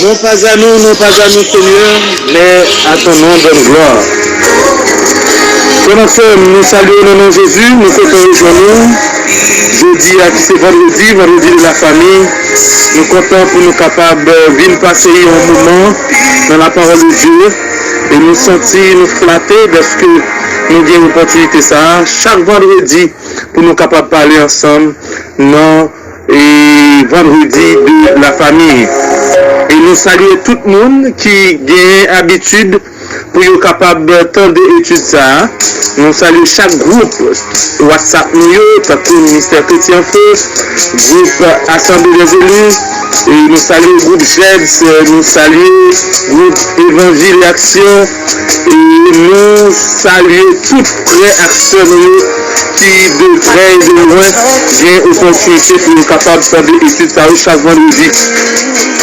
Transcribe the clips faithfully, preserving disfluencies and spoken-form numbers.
Non pas à nous, non pas à nous, Seigneur, mais à ton nom donne gloire. Frè m ak sè m, nou salye w nan non Jezi, nou kontan rejwenn ou. Jodi a ki se vandredi, vandredi de la famille, nou kontan pou nou kapab, euh, vin pase yon moman nan la parole de Dieu. E nou santi nou flate dèske nou gen opòtinite sa a chak vandredi pou nou kapab pale ansanm nan, e, vandredi de la famille. E nou salye tout moun ki gen abitid pou yo kapab tande etid sa a. Nou salye chak gwoup WhatsApp nou yo, tankou Ministè Kretyen Feu, gwoup Assemblée des Élus, e nou salye gwoup Jèds, nou salye gwoup Evanjil e Aksyon, e nou salye tout frè ak sè nou yo ki de prè e de lwen gen opòtinite pou yo kapab tande etid sa yo chak vandredi.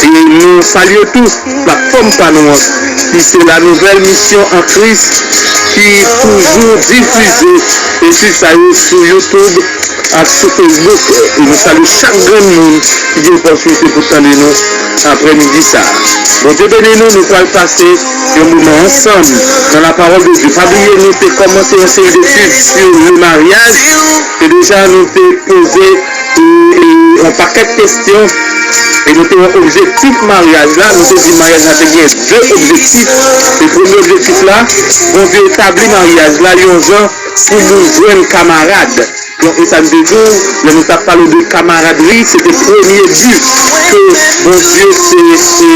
E nou salye tou platfòm pa nou an, ki se La Nouvelle Mission en Christ, ki toujou difize etid sa yo sou YouTube ak sou Facebook. E nou salye chak grenn moun ki gen opòtinite pou tande nou aprèmidi sa a. Bondye beni nou, nou pral pase yon moman ansanm nan la parole de Dieu. Pa bliye, nou te kòmanse yon seri detid sou le maryaj. E deja, nou te poze, e, e, yon pakèt kesyon. E nou te wè objektif maryaj la. Nou te di maryaj la te gen de objektif. E premye objektif la, Bondye etabli maryaj la yon jan pou moun jwenn kamarad. Donk, e sa n te di w, lè nou t ap pale de kamaradri, se te premye bi ke Bondye te, e,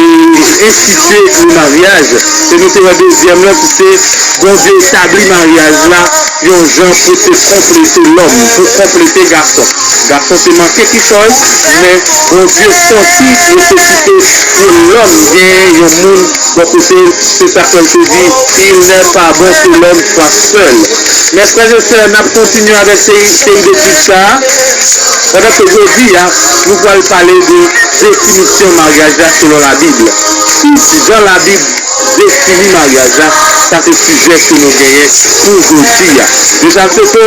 enstitye le maryaj. E nou te wè dezyèm lan ki se Bondye etabli maryaj la yon jan pou te konplete lòm, pou konplete gason. Gason te manke kikòz, men Bondye santi nesesite pou lòm gen yon moun bò kote l. Se sa k fè l te di, Il n'est pas bon que l'homme soit seul. Mes frères et sœurs, n ap kontinye avèk seri, seri detid sa a. Pandan ke jodi a, nou pral pale de definisyon maryaj la selon Labib. Ki jan Labib defini maryaj la, sa se sijè ke nou genyen pou jodi a. Deja, se te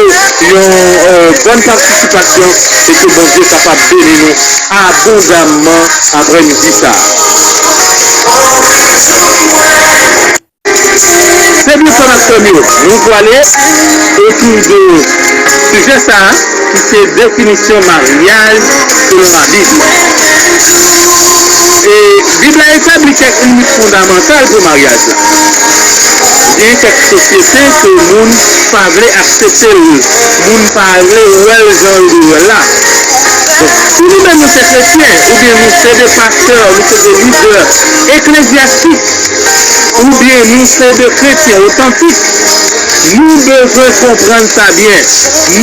yon, euh, bòn patisipasyon e ke Bondye kapab beni nou abondamman aprèmidi sa a. Se byen, frè m ak sè m yo, nou prale otou de sijè sa a, ki se definisyon maryaj selon Labib. E Bib la etabli kèk limit fondamantal pou maryaj la. Gen kèk sosyete ke moun pa vle aksepte l, moun pa vle wè l jan yo dwe wè l la. Donk, si nou menm nou se kretyen, oubyen nou se de pastè, nou se de lidè eklezyastik, oubyen nou se de kretyen otantik, nou bezwen konprann sa byen.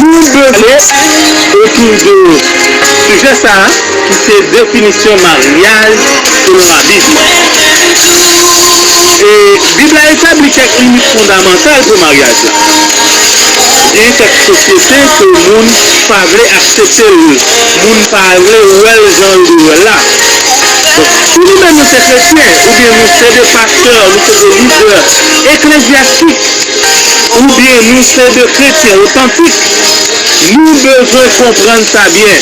Nou bezwen otou de sijè sa a, ki se definisyon maryaj selon Labib. E Bib la etabli kèk limit fondamantal pou maryaj la. Gen kèk sosyete ke moun pa vle aksepte l, moun pa vle wè l jan yo dwe wè l la. Donk, si nou menm nou se kretyen, oubyen nou se de pastè, nou se de lidè eklezyastik, oubyen nou se de kretyen otantik, nou bezwen konprann sa byen.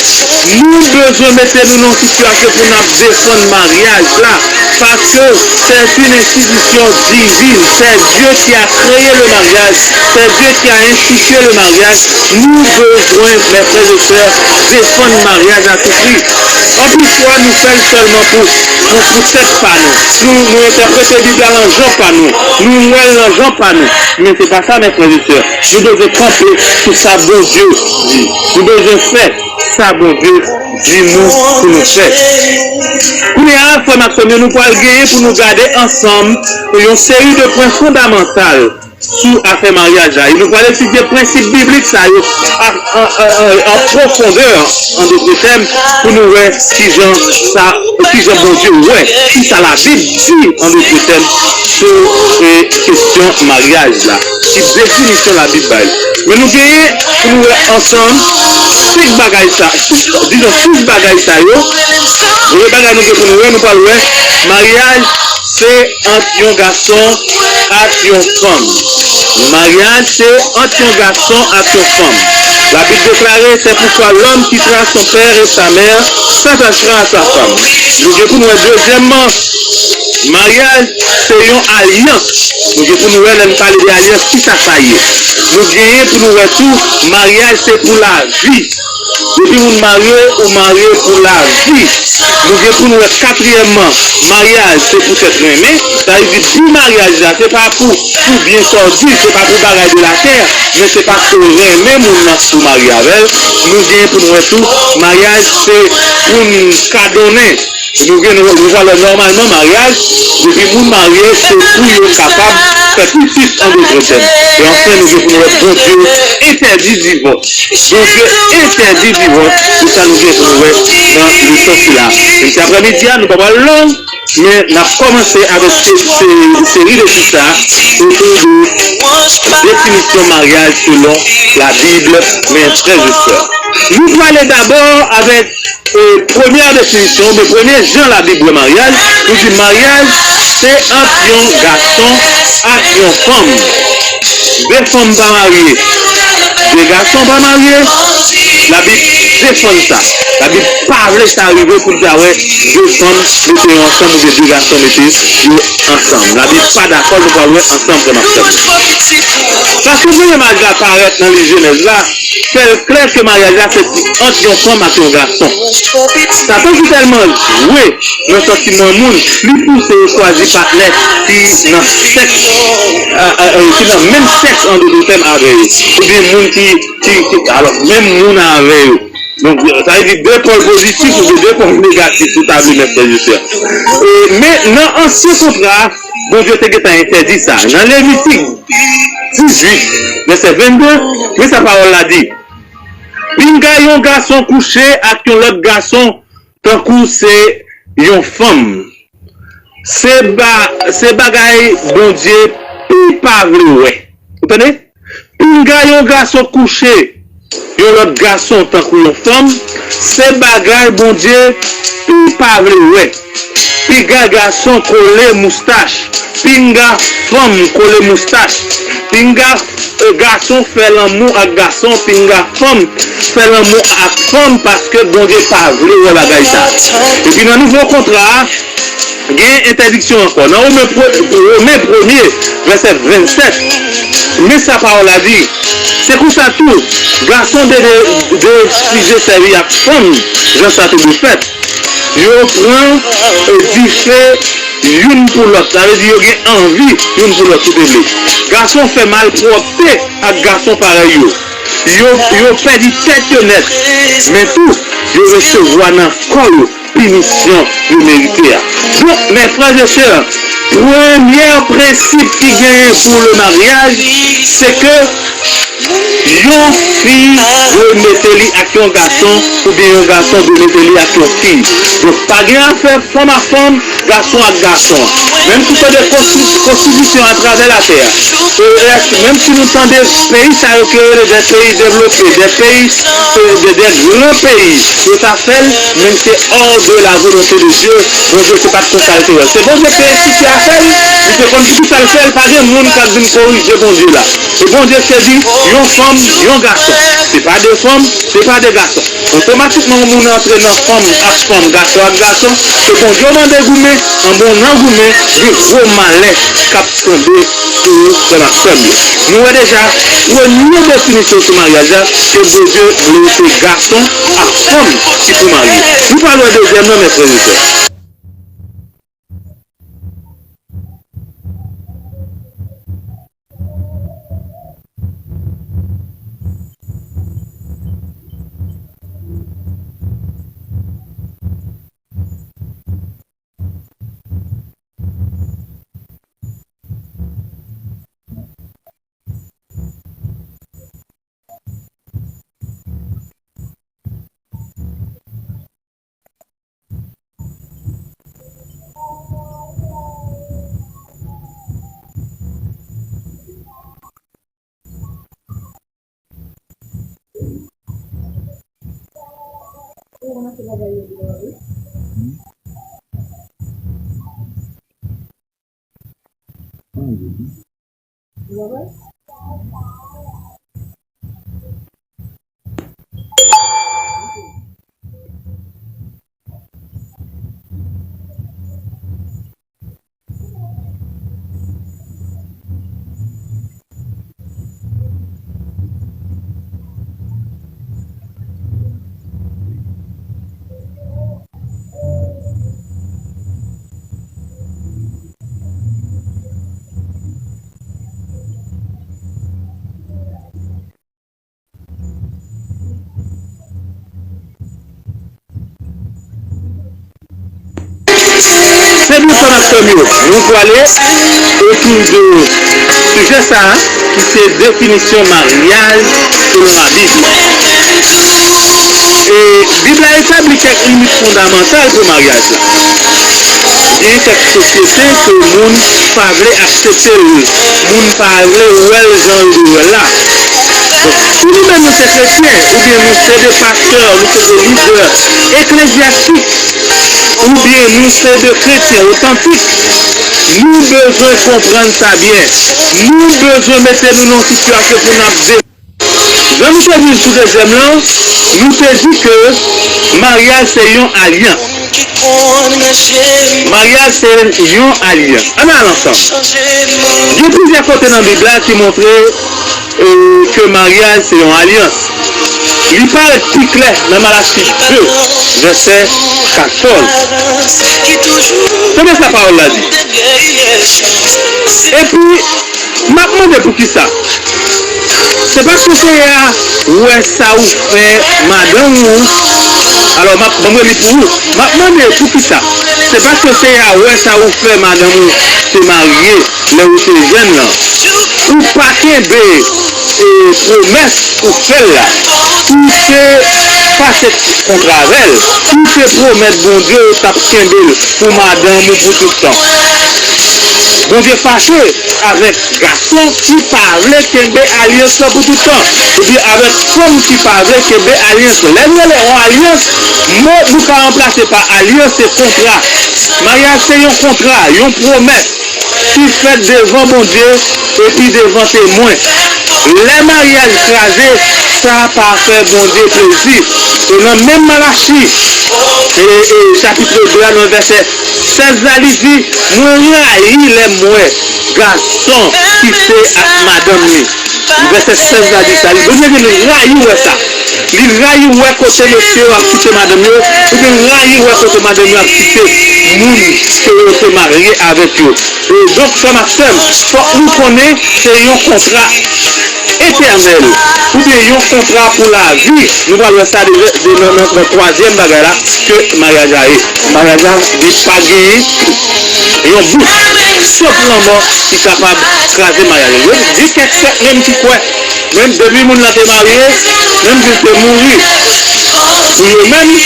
Nou bezwen mete nou nan yon sitiyasyon pou n ap defann maryaj la. Parce que c'est une institution divine. C'est Dieu qui a créé le mariage. C'est Dieu qui a institué le mariage. Nou bezwen, mes frères et sœurs, defann maryaj a tou pri. Anpil fwa, nou fè l sèlman pou, pou, pou tèt pa nou. Nou, nou entèprete Bib la nan jan pa nou. Nou wè l nan jan pa nou. Men se pa sa, mes frères et sœurs. Nou bezwen kanpe sou sa Bondye di. Nou bezwen fè sa Bondye di nou pou nou fè. Kounye a, frè m ak sè m yo, nou pral genyen pou nou gade ansanm yon seri de pwen fondamantal sou afè maryaj la. E nou pral etidye prensip biblik sa yo a, a, a, a, an pwofondè, an dotre tèm, pou nou wè kijan sa, kijan Bondye wè, kisa Labib di, an dotre tèm, sou, e, kesyon maryaj la. Ki definisyon Labib bay. Men nou genyen pou nou wè ansanm senk bagay sa, sis, dizon, sis bagay sa yo. Premye bagay nou gen pou nou wè, nou pral wè maryaj se ant yon gason ak yon fanm. Maryaj se ant yon gason ak yon fanm. Labib deklare, c'est pourquoi l'homme quittera son père et sa mère, s'attachera à sa femme. Nou gen pou nou wè dezyèmman, Maryaj se yon alyans. Nou gen pou nou wè lè n pale de alyans, kisa sa ye. Nou genyen pou nou wè tou, maryaj se pou lavi. Depi moun marye, ou marye pou lavi. Nou gen pou nou wè katriyèmman, maryaj se pou tèt renmen. Sa vle di, bi maryaj la, se pa pou, pou byen sa w di, se pa pou bagay de latè, men se paske w renmen moun nan ou marye avè l. Nou gen pou nou wè tou, maryaj se pou n kadonnen. Nou gen nou, nou valè nòmalman maryaj, depi moun marye, se pou yo kapab fè pitit an dotè tèm. E anfen, nou gen pou nou wè Bondye entèdi divòs. Bondye entèdi divòs, se sa nou gen pou nou wè nan leson sila. Menm si aprèmidi a, nou pa pral long, men n ap kòmanse avèk se, se, seri de etid sa, otou de definisyon maryaj selon Labib, men frè e sè. Nou prale dabò avèk E premyè definisyon, oubyen premye jan Labib wè maryaj, li di maryaj se ant yon gason ak yon fanm. De fanm pa marye, de gason pa marye. Labib defann sa. Labib pa vle sa rive pou l ta wè de fanm mete yo ansanm oubyen de gason mete yo ansanm. Labib pa dakò nou pral wè ansanm frè m ak sè m. Paske jan maryaj la parèt nan liv Jenèz la, fè l klè ke maryaj la se ant yon fanm ak yon gason. Satan ki tèlman jwe nan santiman moun, li pouse yo chwazi patnè ki nan sèks, a, a, a, ki nan menm sèks an dòt tèm avè yo, oubyen moun ki, ki, ki, alò, menm moun avè yo. Donk, sa vle di de pòl pozitif oubyen de pòl negatif, si w ta vle, mè frè e sè. E, men, nan ansyen kontra a, Bondye te gentan entèdi sa. Nan Levitik dizuit, vèsè vennde, men sa pawòl la di. Pinga yon gason kouche ak yon lòt gason tankou se yon fanm. Se ba, se bagay Bondye pi pa vle wè. Ou tande? Pinga yon gason kouche yon lòt gason tankou yon fanm, se bagay Bondye pi pa vle wè. Pinga gason kole moustach, pinga fanm kole moustach, pinga, eh, gason fè lanmou ak gason, pinga fanm fè lanmou ak fanm, paske Bondye pa vle wè bagay sa. Epi nan nouvo kontra a, gen entèdiksyon ankò. Nan Women pre-, Women premye, vèsè vennsèt, men sa pawòl la di, se konsa tou, gason de, de, derefize sèvi ak fanm, jan sa te dwe fèt. Yo pran, e, dife youn pou lòt. Sa vle di yo gen anvi youn pou lòt, si w te vle. Gason fè malpwòpte ak gason parèy yo. Yo, yo pèdi tèt yo nèt. Men tou, yo resevwa nan kò yo pinisyon yo merite a. Donk, mè frè e sè, premyè prensip ki genyen pou le maryaj, se ke yon fi dwe mete li ak yon gason, oubyen yon gason dwe mete li ak yon fi. Donk, pa gen afè fanm ak fanm, gason ak gason. Menm si w tande konsti-, konstitisyon atravè latè a, e, menm si nou tande peyi sa yo ke yo rele de peyi devlope, de peyi, e, de, de gran peyi, yo ta fè l, men se hors de la volonté de Dieu. Bondye se pa t konsa l te wè l. Se Bondye ki te enstitye afè l, li te konn poukisa l fè l, pa gen moun k ap vin korije Bondye la. E Bondye te di, yon fanm, yon gason. Se pa de fanm, se pa de gason. Otomatikman, yon moun antre nan fanm ak fanm, gason ak gason, se Bondye w mande goumen, anben w nan goumen, gen gwo malè k ap tonbe sou ou, frè m ak sè m yo. Nou wè deja, premye definisyon sou maryaj la, se Bondye vle se gason ak fanm ki pou marye. Nou pral wè dezyèm nan, mè frè e sè. Frè m yo, nou prale otou de sijè sa a, ki se definisyon maryaj selon Labib. E Bib la etabli kèk limit fondamantal pou maryaj la. Gen kèk sosyete ke moun pa vle aksepte l, moun pa vle wè l jan yo dwe wè l la. Donk, si nou menm nou se kretyen, oubyen nou se de pastè, nou se de lidè eklezyastik, oubyen nou se de kretyen otantik, nou bezwen konprann sa byen. Nou bezwen mete nou nan yon sitiyasyon pou n ap de-, jan nou te di l sou dezyèm lan, nou te di ke maryaj se yon alyans. Maryaj se yon alyans. Ann al ansanm. Gen plizyè kote nan Bib la ki montre e, ke maryaj se yon alyans. Li parèt pi klè nan Malachi de, vèsè katòz. Tande sa pawòl la di. Epi, m ap mande poukisa. Se paske Seyè a wè sa ou fè madanm ou. Alò, m ap, ban m reli pou ou. M ap mande poukisa. Se paske Seyè a wè sa ou fè madanm ou te marye lè ou te jèn lan. Ou pa kenbe, e, pwomès ou fè l la. Ou te pase kontra avè l. Ou te pwomèt Bondye ou t ap kenbe l pou madanm ou pou tout tan. Bondye fache avèk gason ki pa vle kenbe alyans lan pou tout tan, epi avèk fanm ki pa vle kenbe alyans lan. Lè n rele yon alyans, mo nou ka ranplase pa alyans, se kontra. Maryaj se yon kontra, yon pwomès ki fèt devan Bondye epi devan temwen. Lè maryaj kraze, sa pa fè Bondye plezi. E nan menm Malachi, e, e, chapit de a, nan vèsè sèz la, li di, mwen rayi lè m wè gason kite ak madanm li. Vèsè sèz la di sa. Li, Bondye di li rayi wè sa. Li rayi wè kote mesye yo ap kite madanm yo, oubyen rayi wè kote madanm yo ap kite moun ke yo te marye avèk yo. E donk, frè m ak sè m, fòk nou konnen se yon kontra etènèl, oubyen yon kontra pou lavi. Nou pral wè sa de, de, nan, nan, nan twazyèm bagay la, ke maryaj la ye. Maryaj la, li pa genyen yon bout, sof lanmò ki kapab kraze maryaj la. Gen kèk sèk menm ki kwè, menm depi moun nan te marye, menm si l te mouri, pou yo menm,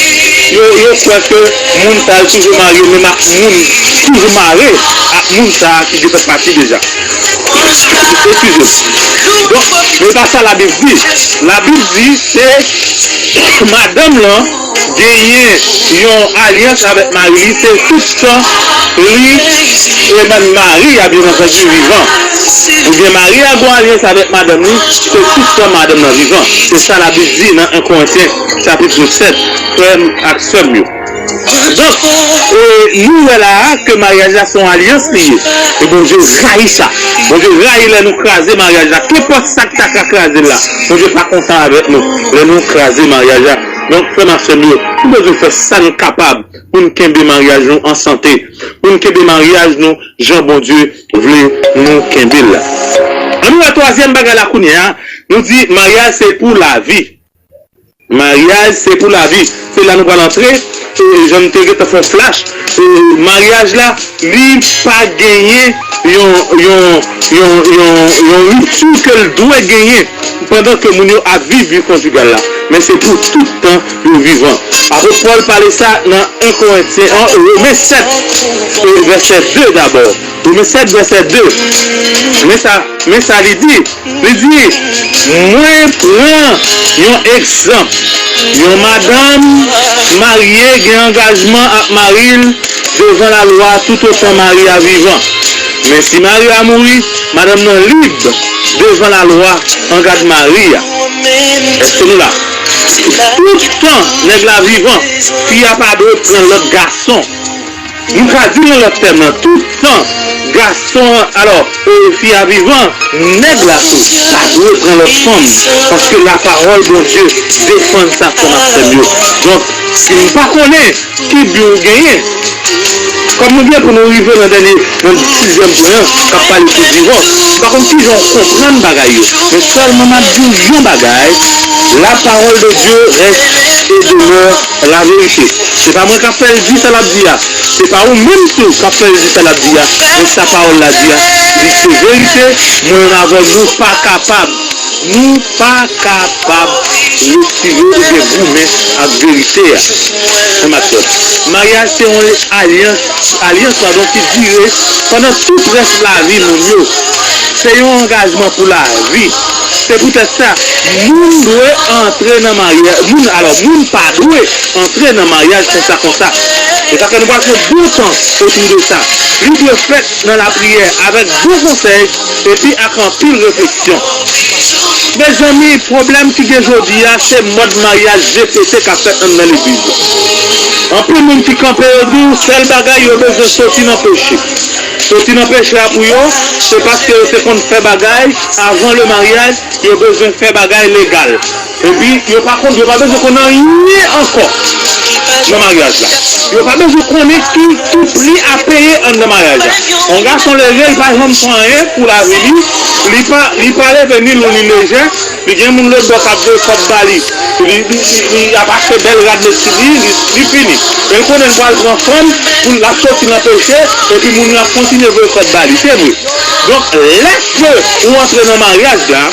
yo, yo kwè ke moun sa yo toujou marye menm ak moun, toujou mare ak moun sa a ki te fèt pati deja. Eskize m. Donk, men pa sa Labib di. Labib di se madanm lan genyen yon alyans avèk mari li, se tout tan li e menm mari a, byen antandi, vivan. Oubyen mari a gon alyans avèk madanm li, se tout tan madanm nan vivan. Se sa Labib di nan en Korentyen, chapit sèt, frè m ak sè m yo. Donk, e, nou wè la a ke maryaj la se yon alyans li ye. E Bondye rayi sa. Bondye rayi lè nou kraze maryaj la. Kenpòt sa k ta ka kraze l la, Bondye pa kontan avèk nou lè nou kraze maryaj la. Donk, frè m ak sè m yo, nou bezwen fè sa n kapab pou n kenbe maryaj nou an sante, pou n kenbe maryaj nou jan Bondye vle nou kenbe l la. Ann nou wè twazyèm bagay la kounye a, nou di maryaj se pou lavi. Maryaj se pou lavi. Se la nou pral antre, e, jan m te gentan fè yon flash, e, maryaj la, li pa genyen yon, yon, yon, yon, yon riti ke l dwe genyen pandan ke moun yo ap viv vi konjigal la. Men se pou tout tan yo vivan. Apot Pòl pale sa nan en Korentyen, en Women sèt, e, vèsè de dabò. Women sèt, vèsè de. Men sa, men sa li di. Li di, mwen pran yon egzanp. Yon madanm marye gen angajman ak mari l devan lalwa toutotan mari a vivan. Men si mari a mouri, madanm nan lib devan lalwa angad mari a. Èske nou la? Tout tan nèg la vivan, fi a pa dwe pran lòt gason. Nou ka di nan lòt tèm nan, tout tan gason an, alò, e, fi a vivan, nèg la tou pa dwe pran lòt fanm, paske lapawòl Bondye defann sa, frè m ak sè m yo. Donk, si m pa konnen ki bi w genyen, kòm nou gen pou nou rive nan dènye, nan sizyèm pwen an, k ap pale sou divòs, m pa konn kijan w konprann bagay yo, men sèlman m ap di w yon bagay, la parole de Dieu reste et demeure la vérité. Se pa mwen k ap fè l di sa l ap di a. Se pa ou menm tou k ap fè l di sa l ap di a. Men sa pawòl la di a, li se verite. Mwen menm avè w, nou pa kapab, nou pa kapab retire oubyen goumen ak verite a. Frè m ak sè m, maryaj se yon alyans, alyans, padon, ki dire pandan tout rès lavi moun yo. Se yon angajman pou lavi. Se poutèt sa, moun dwe antre nan maryaj, moun, alò, moun pa dwe antre nan maryaj konsa konsa. E sa fè nou pase bon tan otou de sa. Li dwe fèt nan lapriyè, avèk bon konsèy, epi ak anpil refleksyon. Mezanmi, pwoblèm ki gen jodi a, se mòd maryaj G P T k ap fèt anndan legliz yo. Anpil moun ki kanpe, yo di w sèl bagay, yo bezwen soti nan peche. Soti nan peche a pou yo, se paske yo te konn fè bagay avan le maryaj, yo bezwen fè bagay legal. Epi, yo pa konn, yo pa bezwen konn anyen ankò nan maryaj la. Yo pa bezwen konnen ki, ki pri a peye anndan maryaj la. Yon gason leve, li pa janm pran anyen pou lavi li, li pa, li pa leve ni lou ni lejè, li gen moun lòtbò k ap voye kòb ba li. Li, li, li, li ap achte bèl rad mesye li, li, li fini. Men l konnen l pral pran fanm pou l ap soti nan peche, epi moun yo ap kontinye voye kòb ba li. Se vre. Donk, lèske ou antre nan maryaj la,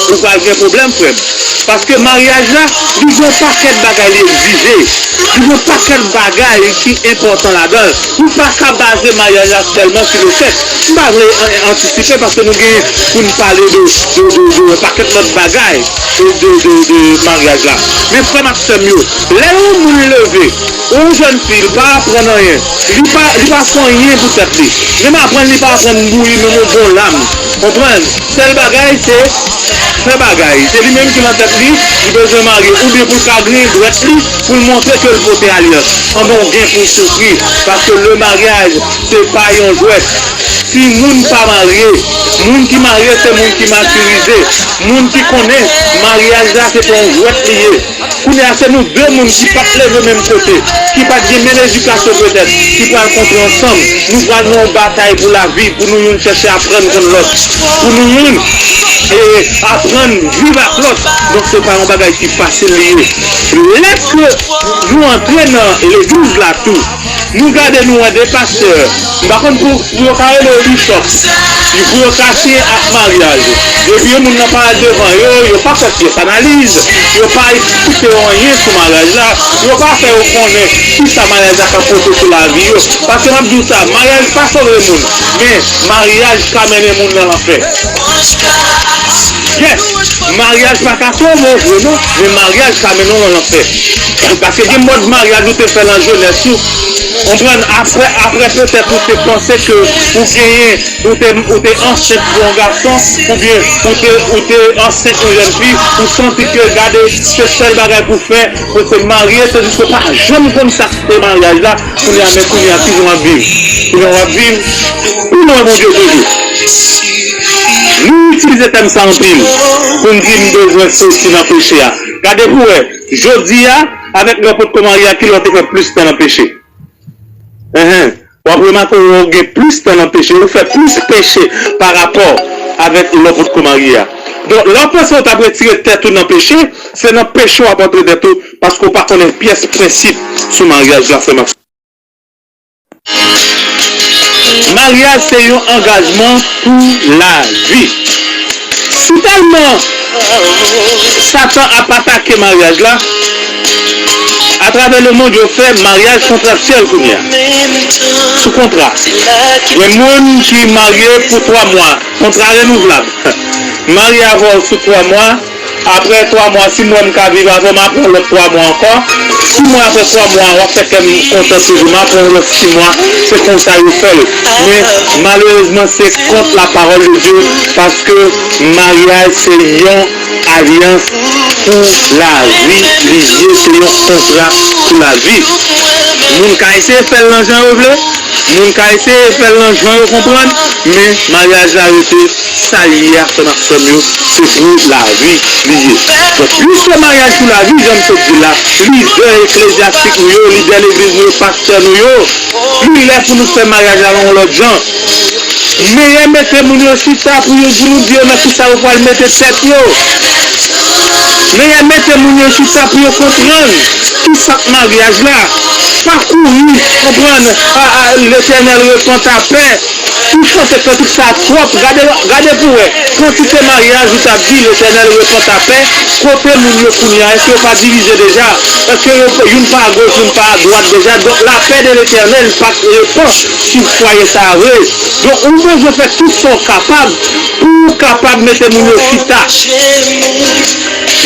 ou pral gen pwoblèm, frè m. Paske maryaj la, li gen yon pakèt bagay li egzije. Li gen yon pakèt bagay ki enpòtan ladan l. Ou pa ka baze maryaj la sèlman sou le sèks. M pa vle an-, antisipe paske nou gen pou n pale de, de, de, de yon pakèt lòt bagay de, de, de, de maryaj la. Men frè m ak sè m yo, lè yon moun leve, yon jèn fi, li pa aprann anyen, li pa, li pa fè anyen pou tèt li. Menm aprann, li pa aprann bouyi menm yon bon lam. Konprann? Sèl bagay, se fè bagay. Se li menm ki nan tèt li, li bezwen marye. Oubyen pou l ka griyen dwèt li, pou l montre ke l pote alyans. Anben, w gen pou w soufri. Paske le maryaj, se pa yon jwèt. Timoun pa marye. Moun ki marye, se moun ki matirize. Moun ki konnen maryaj la, se pa yon jwèt li ye. Kounye a, se nou de moun ki pa t leve menm kote, ki pa t gen menm edikasyon petèt, ki pral kontre ansanm. Nou pral nan yon batay pou lavi, pou nou youn chèche aprann konn lòt, pou nou youn, e, aprann viv ak lòt. Donk, se pa yon bagay ki fasil li ye. Lèske nou antre nan legliz la tou, nou gade, nou wè de pastè, m pa konn pou, pou yo ka rele yo bishop, pou yo ka siyen ak maryaj. Depi yon moun nan parèt devan yo, yo pa fè pyès analiz, yo pa eksplike yo anyen sou maryaj la, yo pa fè yo konnen kisa maryaj la ka pote sou lavi yo. Paske m ap di w sa, maryaj pa sove moun, men maryaj ka mennen moun nan lanfè. Yes, maryaj pa ka sove w vre non, men maryaj ka mennen w nan lanfè. Paske gen mòd maryaj ou te fè nan jenès ou, konprann, apre, apre petèt ou te panse ke ou genyen, ou te, ou te ansent pou yon gason, oubyen ou te, ou te ansent yon jèn fi, ou santi ke gade, se sèl bagay pou fè, pou se marye, tandiske w pa janm konn sa k se maryaj la, kounye a, men kounye a, ki jan w ap viv? Kounye a w ap viv pi lwen Bondye toujou. Nou itilize tèm sa anpil pou n di m bezwen soti nan peche a. Gade pou w wè, jodi a, avèk lè w potko marye a, ki lè w te fè plis tan nan peche? Enhen. W ap remake w gen plis tan nan peche, ou fè plis peche pa rapò avèk lè w potko marye a. Donk, lè w panse w t ap retire tèt ou nan peche, se nan peche w ap antre tèt ou, paske w pa konnen pyès prensip sou maryaj la, frè m ak sè. Maryaj se yon angajman pou lavi. Si tèlman Satan ap atake maryaj la, atravè lemonn, yo fè maryaj kontraktyèl kounye a. Sou kontra. Gen moun ki marye pou twa mwa, kontra renouvlab. M marye avè w sou twa mwa, apre twa mwa, si m wè m ka viv avè w, m ap pran lòt twa mwa ankò. Si m wè apre twa mwa, w ap fè kè m kontan toujou, m ap pran lòt sis mwa. Se konsa yo fè l. Men, malerezman, se kont la parole de Dieu, paske maryaj se yon alyans pou lavi li ye, se yon kontra pou lavi. Moun ka eseye fè l nan jan yo vle, moun ka eseye fè l nan jan yo konprann, men maryaj la rete sa l ye a, frè m ak sè m yo, se pou lavi li ye. Donk, piske maryaj pou lavi, jan m sot di l la, lidè eklezyastik nou yo, lidè legliz nou yo, pastè nou yo, li lè pou nou fè maryaj la yon lòt jan. Meyè mete moun yo chita pou yo di nou, di yo nan kisa yo pral mete tèt yo. Meyè mete moun yo chita pou yo konprann ki sa k maryaj la. Pa kouri, konprann, a, a, Letènèl repann ta pè. Pou chante kantik sa twòp, gade, gade pou wè, kantite maryaj ou t ap di, Letènèl repann ta pè, kote moun yo kounye a, èske yo pa divize deja? Èske yo, youn pa agoch, youn pa adwat deja? Donk, lapè de Letènèl pa t repann sou fwaye sa a vre. Donk, ou bezwen fè tout sa w kapab pou w kapab mete moun yo chita.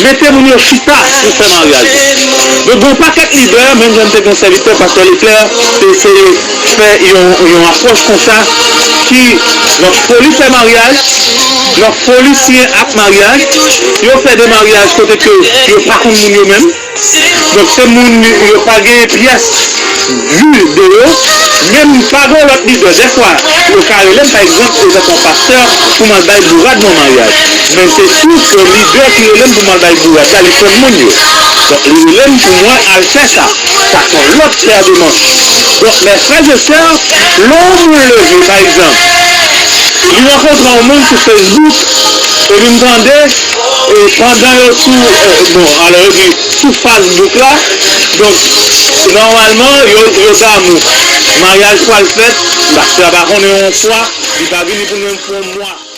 Mete moun yo chita pou fè maryaj. Donk, gen yon pakèt lidè, menm jan m te gen sèvitè, pastè Leclerc, te eseye fè yon, yon apwòch konsa, ki nan foli fè maryaj, nan foli siyen ak maryaj, yo fè de maryaj kote ke yo pa konn moun yo menm. Donk, se moun yo pa gen pyès vi de yo, menm pa gen lòt lidè. Dèfwa, yo ka rele m, pa egzanp, etanke yon pastè, pou m al bay bourad nan maryaj. Men se tou ke lidè ki rele m pou m al bay bourad la, li konn moun yo. Donk, li rele m pou mwen al fè sa. Sa se yon lòt pè de manch. Donk, mes frères et sœurs, lè yon moun leve, pa egzanp, li rankontre yon moun sou Facebook, epi m tande, e pandan yo sou, e, bon, alò yo di, sou Facebook la, donk, nòmalman, yo, yo damou. Maryaj pral fèt, pastè a pa konnen yon fwa, li pa vini pou nou menm pou yon mwa.